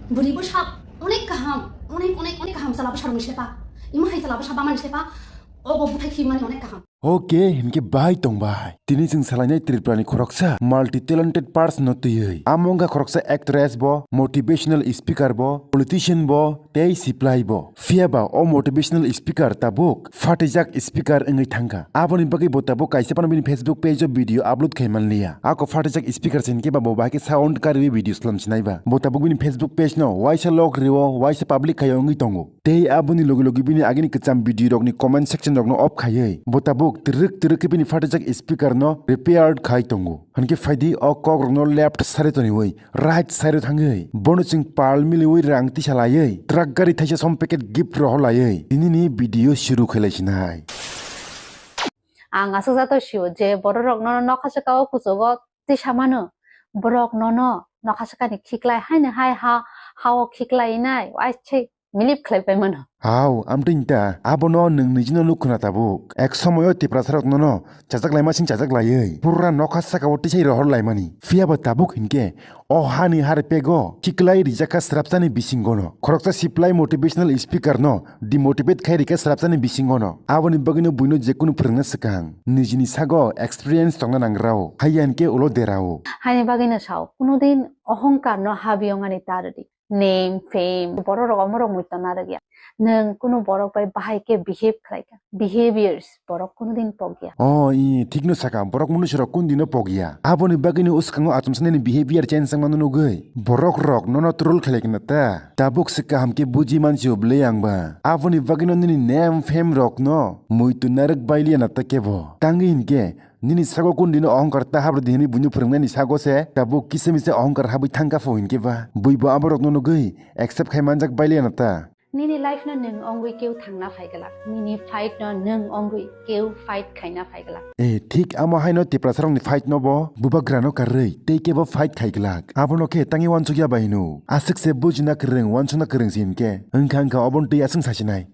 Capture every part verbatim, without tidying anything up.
Bwrwi bwsa onek kaham, onek, onek, onek kaham chwla bwsa rwmani slepa. Imo hai chwla bwsa bamani slepa, obo bwthai khibimani onek kaham. Oke, hinkhe bai tongbai. Tini chwng salainai Tripurani khoroksa multi talented person no twiwi. Amo wngkha khoroksa actress bo, motivational speaker bo, politician bo, tei siplai bo. Phiya ba o motivational speaker tabuk phatijak speaker wngwi thangkha. Aboni bagwi bo tabuk kaisa phano bini Facebook page o video upload khai manliya. Ako phatijak speaker se hinkhe ba bo bahai khe sound kariwi video slam sinai ba. Bo tabuk bini Facebook page no waisa lock rio, waisa public khaio wngwi tongo. Tei aboni logi logi bini agini kwcham video rokni comment section rokno off khaiwi bo tabuk twrwk twrwk khe bini phatijak speaker no repaired khai tongo. Hinkhe phaidi o kok rokno left side o toniwi right side o thangwi bono chwng pal miliwi rang tisa laiwi truck gari thaisa som packet gift rohor laiwi tinini video shuru khailai sinai. Ang aswk jato sio je borok rokno nokha saka o kuchugo tisa mano, borok nono nokha sakani khiklai haino hai ha, ha o khiklai nai, waise milip khlai pai mano. Hao, amtwini ta, abono nwng nijino nuk khna tabuk. Ek somoyo Tiprasa rok nono chajak laima sing chajak laiwi. Pura nokha saka o tisai rohor laimani. Phiya ba tabuk hinkhe, o hani har pego, khiklai rijak kha srapsani bisingono. Khoroksa siplai motivational speaker no demotivate khai rikha srapsani bisingono. Aboni bagwino buino jekunu phwrwngna swkang. Nijini sago experience tongna nangrao. Haiya hinkhe ulo derao. Haini bagwino sao, kuno din ohongkar no habiyong ani tardi. Name, fame, borok rok omo rok muitu narwk ya. Nwng kunu borok bai bahai khe behave khlai kha. Behaviors borok kunu din pok ya. O, i, thikno saka, borok munusu rok kun dino pok ya. Aboni bagwino uskango achomsa nini behavior change wngmano nugwi. Borok rok nono troll khlai kna ta. Tabuk se kaham khe buji mansi o bwlai ang ba. Aboni bagwino nini name, fame rok no muitu narwk bailiya na ta kebo. Tangwi hinkhe, nini sago kun dino ohongkar ta habri di hwnwi buino phwrwngnani sago se tabuk kisa misa ohongkar habwi thangkha pho hinkhe ba. Buibo aborokno nugwi accept khai manjak bailiya na ta. Nini life no nwng ongwi keu thangna phai glak. Nini fight no nwng ongwi keu fight khaina phai glak. Eh, thik amo haino Tiprasa rokni fight no bo bubagra no karwi tei kebo fight khai glak. Abono khe tangwi wansuk ya bai hino. Aswk se bujina kwrwng, wansukna kwrwng se hinkhe. Wngkha wngkha obo twi aswk sasinai.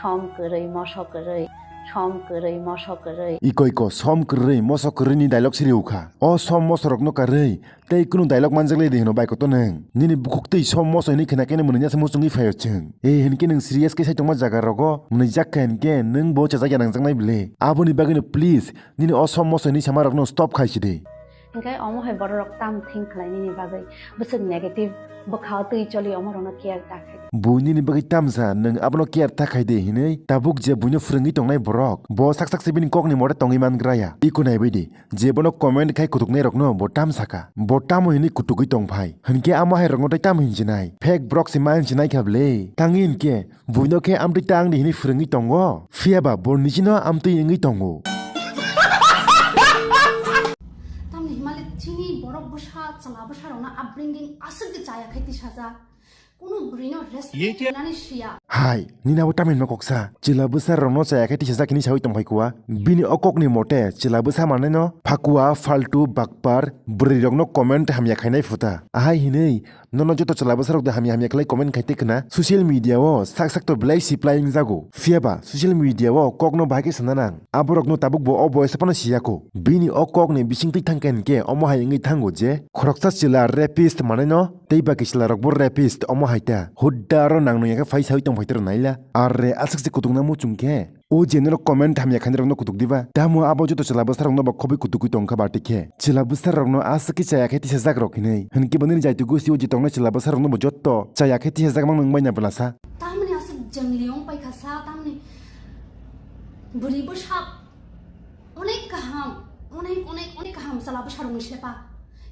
Som kwrwi, moso kwrwi, som kwrwi, moso kwrwi. Iko iko, som kwrwi, moso kwrwi ni dialogue siri ukha. O som moso rokno karwi, tei kunu dialogue manjak le di hino bai koto nwng. Nini bukhuk twi som moso hini khna khe ni mwnwi nya se muchungwi phaio chwng. E hinkhe nwng serious khe sai tongma jaga rogo, mwnwi jak kha hinkhe nwng bo chajak ya nangjaknai bwle. Aboni bagwino please, nini o som moso hini sama rokno stop khai si di. Hinkhe omo hai borok rok tam think khlai nini bagwi. Bwswk negative bwkha o twi choli omo rokno care ta khai. Buini ni bagwi tamsa nwng abono care ta khai de hinwi tabuk je buino phwrwngwi tongnai borok. Bo sak sak se bini kokni mote tongwi man graya. Iko nai bai di, je bono comment khai kutuknai rokno bo tam saka. Bo tamo hinwi kutugwi tong phai. Hinkhe amo hai rokno tei tamo hinchinai. Fake borok se ma hinchinai kha bwle. Tangwi hinkhe buino khe amtwi ta ang di hinwi phwrwngwi tongo. Phiya ba bo nijino amtwi wngwi tongo. Tamni himale chini borok bwsa, chwla bwsa rokno upbringing aswk de chaya khai tisajak. Kunu bwrwino respect rwnani siya. Hai, nini abo tamhinma koksa. Chwla bwsa rokno chaya khai tisajak hinwi sawi tongphai kua. Bini o kokni mote chwla bwsa maneno phakua, faltu, bakpar, bwrwi rokno comment hamya khainai phuta. Ahai hinwi nono joto chwla bwsa rok de hamya hamya khlai comment khai te khna. Social media o sak sak to belai siplai wngjago. Phiya ba social media o kokno bahai khe sana nang. Aborokno tabuk bo o boyos phano siyako. Bini o kokni bisingtwi thangkha hinkhe omo hai wngwi thango je khoroksa chwla rapist maneno tei baki chwla rokbo rapist omo hai ta. Hudda aro nang nung yakhe phai sawi tong phai tero naila. Arre aswk se kutung na muchung khe. O je norok comment hamya khainai rokno kutuk diba? Tamo abo joto chwla bwsa rokno bo khobwi kutukwi tongkha bati khe. Chwla bwsa rokno aswk khe chaya khe tisajak rok hinwi. Hinkhe bo nini jaiti gosti o je tongnai chwla bwsa rokno bo jotto chaya khe tisajak mang nung bai na bwlasa. Tamni aswk jangli wng paikha sa, tamni bwrwi bwsa onek kaham, onek, onek, onek kaham chwla bwsa rokni sepa.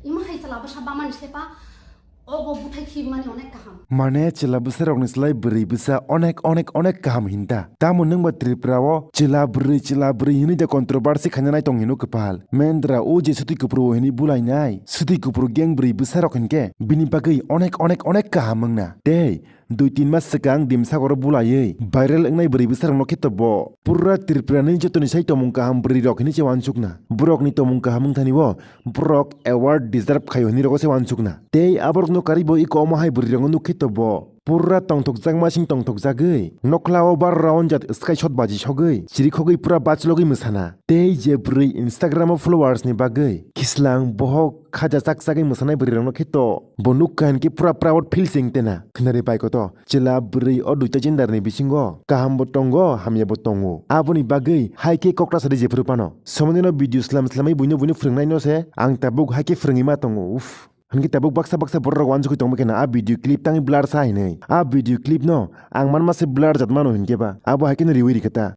Imo hai chwla bwsa bamani sepa, obo bwthai khibimani onek kaham. Mane chwla bwsa rokni slai bwrwi bwsa onek, onek, onek kaham hinta. Tamo nwng ba Tripura o chwla bwrwi, chwla bwrwi hinwi de controversy khaina nai tong hino kwpal. Mendra o je swtwi kupru o hinwi bulainai. Swtwi kupru gang bwrwi bwsa rok hinkhe bini bagwi onek, onek, onek kaham wngna. Tei dui tin mas swkang Dimsagoro bulaiwi viral wngnai bwrwi bwsarokno khe to bo pura Tripurani jotoni sai tomung kaham bwrwi rok hinwi se uansukna. Borokni tomung kaham wngthani o borok award deserve khaio hinwi rogo se uansukna. Tei aborokno karwi bo iko omo hai bwrwi rokno nuk khe to bo Pura tongthokjakma sing tongthokjagwi, nokla o bar round jat sky shot baji sogwi, chirikhogwi pura bachlogwi mwsana. Tei je bwrwi Instagram o followers ni bagwi khislang bohok khaja chak chagwi mwsanai bwrwi rokno khe to bo nukha hinkhe pura proud feel sing tena. Khnari bai koto, chwla bwrwi o duita gender ni bisingo kaham bo tongo, hamya bo tongo. Aboni bagwi hai khe kokra sadi jephuru phano. Somoni no video slam slamwi buino buino phwrwngnaino se ang tabuk hai khe phwrwngwi ma tongo. Uff. Hinkhe tabuk baksa baksa borok rok uansukwi tongma kheno a video clip tangwi blur sa hinwi. A video clip no ang manma se blur jat mano hinkhe ba. Abo hai kheno riwi rikha ta.